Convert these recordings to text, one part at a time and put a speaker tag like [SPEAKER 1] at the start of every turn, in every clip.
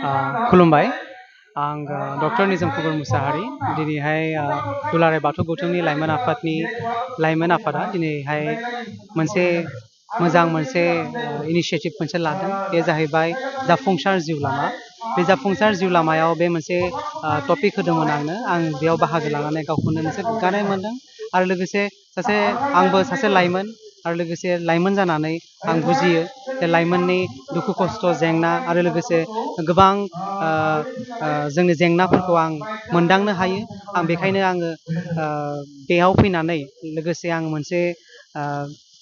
[SPEAKER 1] खुलुमबाय आं डक्टर निजोम कुमार मुसाहारि दिनैहाय दुलाराय बाथौ गौथुमनि लाइमोन आफादा दिनैहाय मोनसे मोजां मोनसे इनिशिएटिभ मोनसे लादों बे जाहैबाय जाफुंसार जिउ लामा बे जाफुंसार जिउ लामायाव बे मोनसे टपिक होदोंमोन आं बेयाव बाहागो लानानै गावखौनो मोनसे गोग्गानाय मोनदों आरो लोगोसे आंबो सासे लाइमोन आरो लोगोसे लाइमोन जानानै आं बुजियो जे लाइमोननि दुखु खस्थ जेंना आरो लोगोसे गोबां जोंनि जेंनाफोरखौ आं मोनदांनो हायो आं बेखायनो आङो बेयाव फैनानै लोगोसे आं मोनसे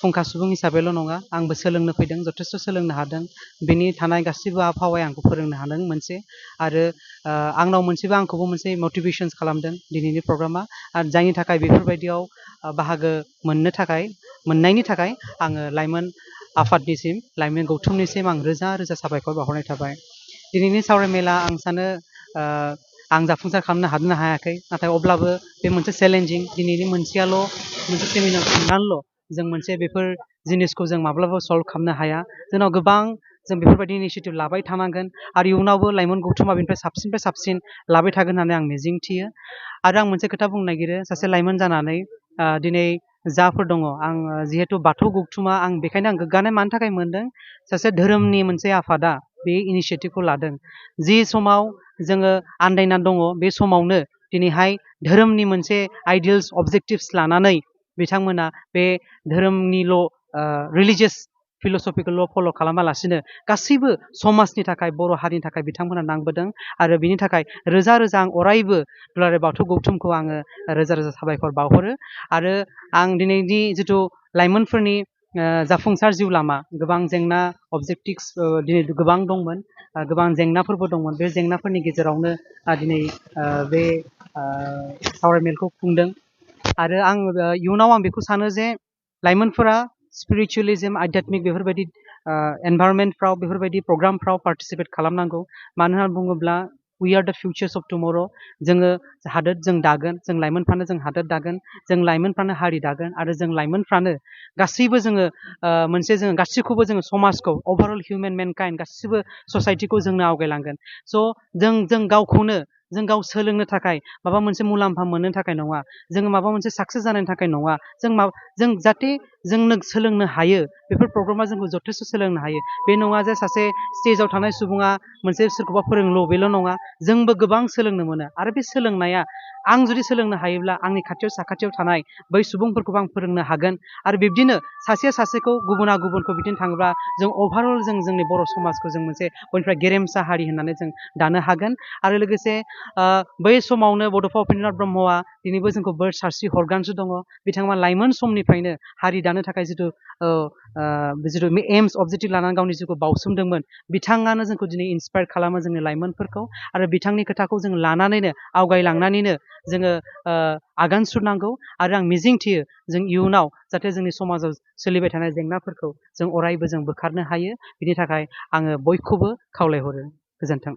[SPEAKER 1] फुंखा सुबुं हिसाबैल' नङा आंबो सोलोंनो फैदों जथेस्थ सोलोंनो हादों बेनि थानाय गासिबो आबहावाया आंखौ फोरोंनो हादों मोनसे आरो आंनाव मोनसेबो आंखौबो मोनसे मटिभेशन्स खालामदों दिनैनि प्रग्रामा आरो जायनि थाखाय बेफोरबायदियाव बाहागो मोननायनि थाखाय आङो लाइमोन आफादनिसिम लाइमोन गौथुमनिसिम आं रोजा रोजा साबायखर बावहरनाय थाबाय दिनैनि सावरायमेला आं सानो आं जाफुंसार खालामनो हादोंना हायाखै नाथाय अब्लाबो बे मोनसे चेलेन्जिं दिनैनि मोनसे सेमिनार खुंनानैल' जों मोनसे बेफोर जिनिसखौ जों माब्लाबाबो सल्भ खालामनो हाया जोंनाव गोबां जों बेफोरबायदि इनिशिएटिभ लाबाय थानांगोन आरो इयुनावबो लाइमोन गौथुमा बेनिफ्राय साबसिन लाबाय थागोन होननानै आं मिजिंथियो आरो आं मोनसे खोथा बुंनो नागिरो सासे लाइमोन जानानै दिनै जाफोर दङ आं जिहेतु बाथौ गौथुमा आं बेखायनो आं गोग्गानाय मानि थाखाय मोनदों सासे धोरोमनि मोनसे आफादा बे इनिशिएटिभखौ लादों जि समाव जोङो आन्दायना दङ बे समावनो दिनैहाय धोरोमनि मोनसे आइडियल्स अबजेक्टिभ्स लानानै बिथांमोना बे धोरोमनिल' रिलिजियास फिलसफिखौल' फल' खालामालासिनो गासैबो समाजनि थाखाय बर' हारिनि थाखाय बिथांमोना नांबोदों आरो बिनि थाखाय रोजा रोजा आं अरायबो दुलाराय बाथौ गौथुमखौ आङो रोजा रोजा साबायखर बावहरो आरो आं दिनैनि जिथु लाइमोनफोरनि जाफुंसार जिउ लामा गोबां जेंना अबजेक्टिभ्स दिनै गोबां दंमोन गोबां जेंनाफोरबो दंमोन बे जेंनाफोरनि गेजेरावनो दिनै बे सावरायमेलखौ खुंदों आरो आं इयुनाव आं बेखौ सानो जे लाइमोनफोरा स्पिरिचुवेलिज्म आध्यात्मिक बेफोरबायदि एनभायरनमेन्टफ्राव बेफोरबायदि प्रग्रामफ्राव पार्टिसिपेट खालामनांगौ मानो होनना बुङोब्ला वी आर द फिउचार्स अफ टुमर' जोङो हादोर जों दागोन जों लाइमोनफ्रानो जों हादोर दागोन जों लाइमोनफ्रानो हारि दागोन आरो जों लाइमोनफ्रानो गासैबो जोङो जोङो गासैखौबो जोङो समाजखौ अभारअल हिउमेन मेनकाइन्ड गासिबो ससाइटिखौ जोंनो आवगायलांगोन स' जों गावखौनो जों गाव सोलोंनो थाखाय माबा मोनसे मुलाम्फा मोननो थाखाय नङा जोङो माबा मोनसे साक्सेस जानायनि थाखाय नङा जों जाहाथे जोंनो सोलोंनो हायो बेफोर प्रग्रामा जोंखौ जथेस्थ सोलोंनो हायो बे नङा जे सासे स्टेजाव थानाय सुबुङा मोनसे सोरखौबा फोरोंल' बेल' नङा जोंबो गोबां सोलोंनो मोनो आरो बे सोलोंनाया आं जुदि सोलोंनो हायोब्ला आंनि साखाथियाव थानाय बै सुबुंफोरखौबो आं फोरोंनो हागोन आरो बिब्दिनो सासेया सासेखौ गुबुना गुबुनखौ बिदिनो थाङोब्ला जों अभारअल जोंनि बर' समाजखौ जों मोनसे बयनिफ्राय गेरेमसा हारि होननानै जों दानो हागोन आरो लोगोसे बै समावनो बड'फा उपेन्द्रनाथ ब्रह्मआ दिनैबो जोंखौ बोर सारस्रि हरगासिनो दङ बिथाङा लाइमोन समनिफ्रायनो हारि दानो थाखाय जिथु एम्स अबजेक्टिभ लानानै गावनि जिउखौ बावसोमदोंमोन बिथाङानो जोंखौ दिनै इन्सपायार खालामो जोंनि लाइमोनफोरखौ आरो बिथांनि खोथाखौ जों लानानैनो आवगायलांनानैनो जोङो आगान सुरनांगौ आरो आं मिजिंथियो जों इयुनाव जाहाथे जोंनि समाजाव सोलिबाय थानाय जेंनाफोरखौ जों अरायबो जों बोखारनो हायो बिनि थाखाय आङो बयखौबो खावलायहरो गोजोन्थों